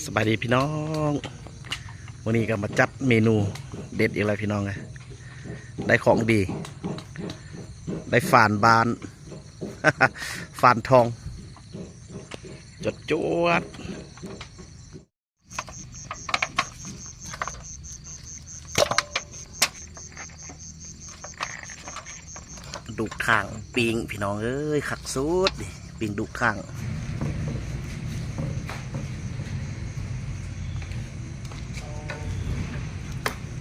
ສະບາຍດີພີ່ນ້ອງ, ມື້ນີ້ກໍມາຈັດເມນູເດັດອີກແລ້ວພີ່ນ້ອງເອີຍ. ໄດ້ຂອງດີ ໄດ້ຟານບ້ານ ຟານທອງ ຈວດໆ. ດຸກຂ່າງປີ້ງພີ່ນ້ອງເອີຍ, ຄັກສຸດນີ້ ປີ້ງດຸກຂ່າງ.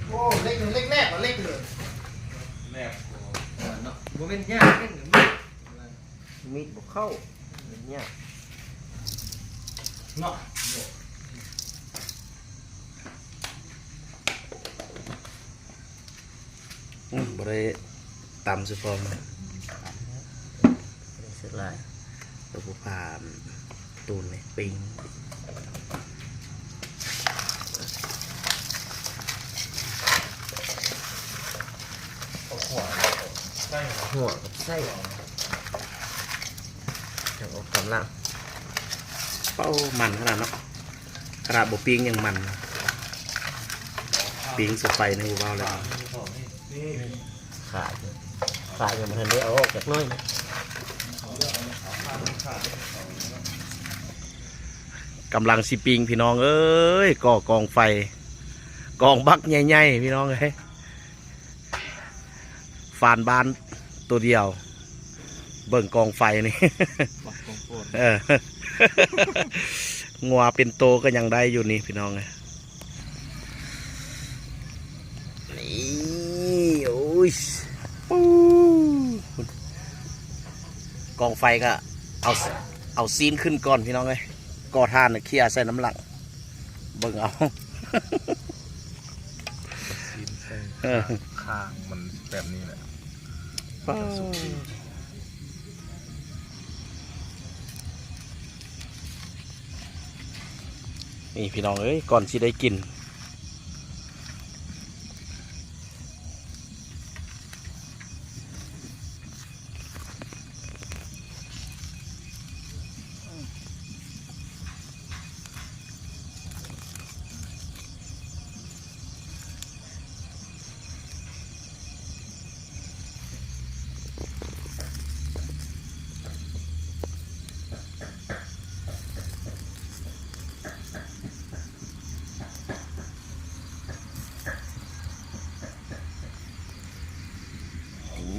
ໂອ້ ເຫຼັກ ເຫຼັກແນບ ເຫຼັກເລີຍ ແນບເນາະ, ບໍ່ແມ່ນຍາກເດ້ ມີດບໍ່ເຂົ້າ ຍາກເນາະ. ອືມ ບໍ່ໄດ້ຕຳຊິພໍມາ ບໍ່ໄດ້ເສຍຫຼາຍ ແລ້ວຜູ້ພານຕູນນີ້ປີ້ງ. ຫົວກັບໄສ້ ຈັງອອກກຳລັງ. ເປົ້າ ມັນຂະໜາດເນາະ, ຂະໜາດບໍ່ປີ້ງຍັງມັນ, ປີ້ງສູ່ໄຟນີ້ບໍ່ເວົ້າແລ້ວ. ຂາ ຂາຍັງບໍ່ທັນໄດ້ເອົາອອກຈັກໜ້ອຍນະ. ກຳລັງຊິປີ້ງພີ່ນ້ອງເອີຍ, ກໍ່ກອງໄຟ ກອງບັກໃຫຍ່ໆ ພີ່ນ້ອງເອີຍ. ຟານບ້ານໂຕດຽວ ເບິ່ງກອງໄຟນີ້ ເອີ ງົວເປັນໂຕກໍຍັງໄດ້ຢູ່ນີ້ພີ່ນ້ອງເອີຍ. ນີ້ ໂອ້ຍ ປູ້ ກອງໄຟກໍເອົາ ເອົາຊີ້ນຂຶ້ນກ່ອນພີ່ນ້ອງເອີຍ, ກໍ່ຖ່ານເຄີຍໃສ່ນຳຫຼັງ. ເບິ່ງເອົາ ຊີ້ນໃສ່ ເອີ ຂ້າງມັນແບບນີ້ແຫຼະ. ນີ້ພີ່ນ້ອງເອີຍ ກ່ອນຊິໄດ້ກິນ.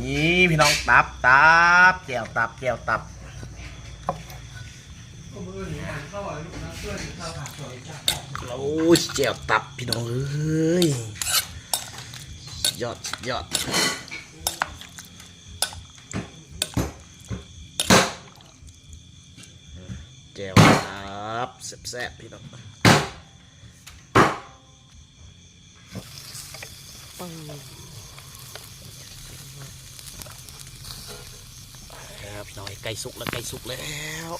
ນີ້ພີ່ນ້ອງ ຕັບ ຕັບ ແຈ່ວຕັບ ແຈ່ວຕັບ. ໂອ້ຍ ແຈ່ວຕັບພີ່ນ້ອງເອີຍ ສຸດຍອດ ສຸດຍອດ. ແຈ່ວຕັບ ແຊບໆ ພີ່ນ້ອງ. ປຶ້ງ ແລ້ວພີ່ນ້ອງ ໃກ້ສຸກແລ້ວ ໃກ້ສຸກແລ້ວ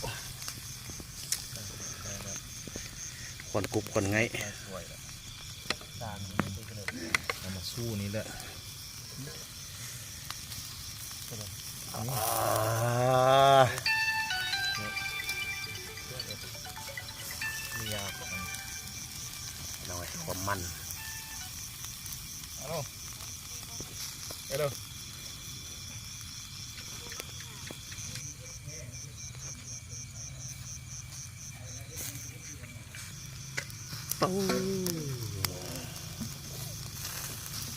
ຄວັນກຸບຄວັນໄງ. ເອົາມາສູ້ນີ້ແຫຼະ. ອ່າ ນ້ອຍຄວາມມັນ ເອົາ ເອົາ.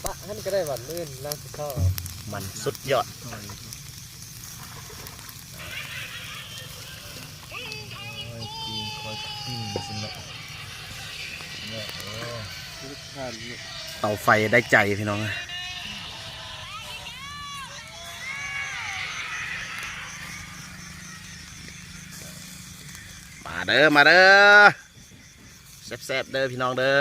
ປະຫັ້ນກໍໄດ້ຫວານ ມື້ອື່ນລາວຊິເຂົ້າເອົາ. ມັນສຸດຍອດ ເຕົາໄຟໄດ້ໃຈພີ່ນ້ອງ. ມາເດີ ມາເດີ ແຊບໆ ເດີພີ່ນ້ອງເດີ.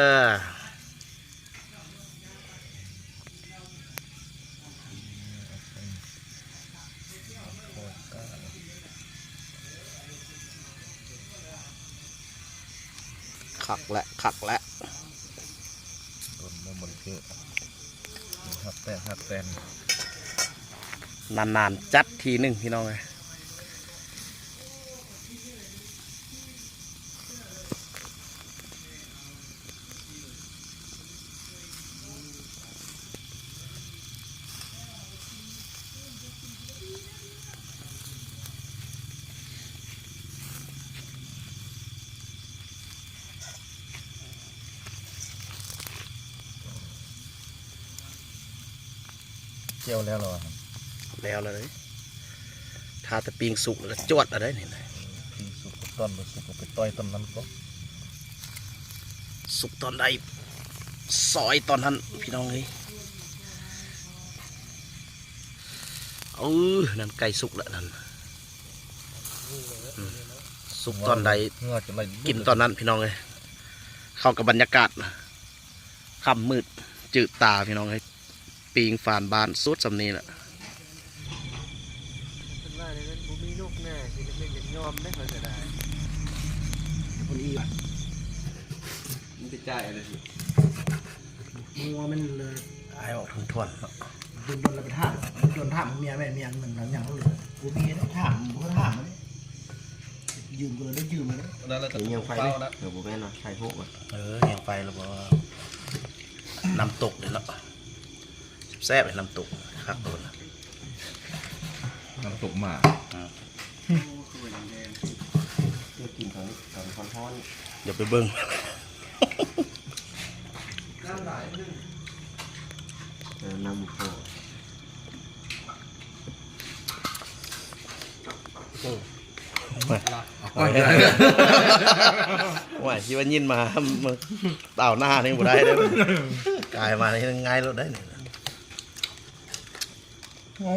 ຄັກແຫຼະ ຄັກແຫຼະ ຕົ້ນບໍ່ມັນຄື ຮັກແຕ່ນ ຮັກແຕ່ນ ນານໆ ຈັດທີໜຶ່ງ ພີ່ນ້ອງເອີຍ. ແຈ່ວແລ້ວລະວ່າ ແລ້ວລະເດ້ ຖ້າແຕ່ປີ້ງສຸກແລ້ວກໍຈວດເອົາໄດ໋ນີ້ນະ. ປີ້ງສຸກກໍຕອນ ບໍ່ສຸກກໍໄປຕ່ອຍຕອນນັ້ນກໍ ສຸກຕອນໃດ ຊອຍຕອນນັ້ນ ພີ່ນ້ອງເອີຍ. ເອີ ນັ້ນໃກ້ສຸກແລ້ວນັ້ນ ອືມ ສຸກຕອນໃດ ເຫື່ອຈະໄຫຼ ກິນຕອນນັ້ນ ພີ່ນ້ອງເອີຍ. ເຂົ້າກັບບັນຍາກາດ ຄ່ຳມືດຈືດຕາ ພີ່ນ້ອງເອີຍ. ປີ້ງຟານບ້ານສຸດສ່ຳນີ້ລະ. ເພິ່ນວ່າແນວນັ້ນ ບໍ່ມີນົກໜ້າ ຊິເປັນຫຍັງຍອມໄດ້ ຂ້ອຍກໍໄດ້. ຄົນອີ່ຫວາ ມັນໄປຈ່າຍເອົາເລີຍ ງົວມັນເລີຍ ອາຍອອກທົນໆເນາະ. ດົນໆແລ້ວໄປຖາມ ດົນຖາມເມຍ ແມ່ນເມຍເງິນເຮົາຍັງເຫຼືອ ບໍ່ມີໄດ້ຖາມ ບໍ່ຖາມເລີຍ. ຢືມກໍເລີຍໄດ້ຢືມເລີຍ. ນັ້ນລະກໍຍັງໄຟເລີຍ ເອີ ບໍ່ແມ່ນວ່າໄຟໂພກ. ເອີ ຍັງໄຟລະບໍ່ ນ້ຳຕົກເລີຍເນາະ. ແຊບໆ ນ້ຳຕົກຄັກໂດນ ນ້ຳຕົກໝາ. ອືມ ໂອ້ ຄືວ່າແດງໆ ເຮັດກິນຕອນນີ້ ຕອນຮ້ອນໆ ຢ່າໄປເບິ່ງ ນ້ຳຫຼາຍໜຶ່ງ ເອີ ນ້ຳພໍ. ໂອ້ ວ່າຊິວ່າຍິນມາ ຕາວໜ້ານີ້ບໍ່ໄດ້ເດ້ ກາຍມານີ້ງ່າຍໂລດໄດ໋ນີ້. ໂອ້